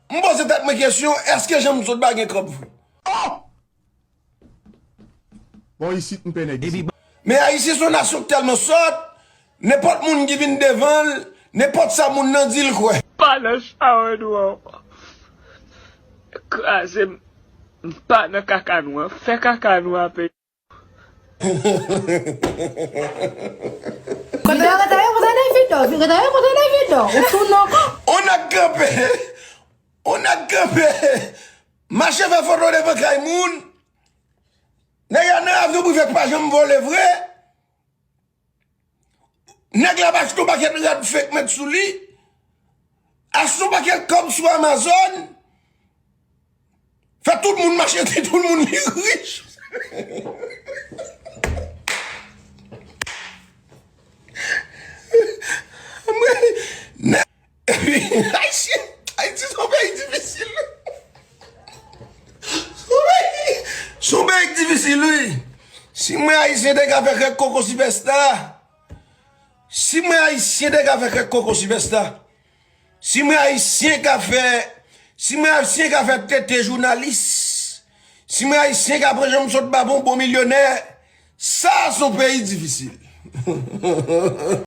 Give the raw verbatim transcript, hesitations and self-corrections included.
M poze tèt mwen kesyon, èske Jean Moussot pa gen kòb vre? Oh! Bon, isit, m pè nèg isit. Men Ayisyen se yon nasyon k tèlman sòt, nenpòt moun ki vin devan l, nenpòt sa moun nan di l kwè. Pa nan shower nou an. Kraze m. M pa nan kaka nou an. Fè kaka nou an pe. Kote yo rete yo kontan nan vidyo, kote yo kontan nan vidyo, ou tounen ankò. On nèg kanpe, on nèg kanpe, mache fè foto devan kay moun. Nèg la nan avyon prive k pa janm vole vre. Nèg la pa achte yon pakèt rad fake met sou li. Achte yon pakèt kòb sou Amazon. Fè tout moun mache di tout moun li rich. Mwen, nè-, epi, Ayisyen, Ayiti se yon peyi difisil. Se yon peyi, se yon peyi ki difisil, wi. Si mwen Ayisyen te ka fè kèk koko sipèsta, si mwen Ayisyen te ka fè kèk koko sipèsta, si mwen Ayisyen ka fè, si mwen Ayisyen ka fè tete jounalis, si mwen Ayisyen ka pran janm sot babon bon milyonè, sa se yon peyi difisil.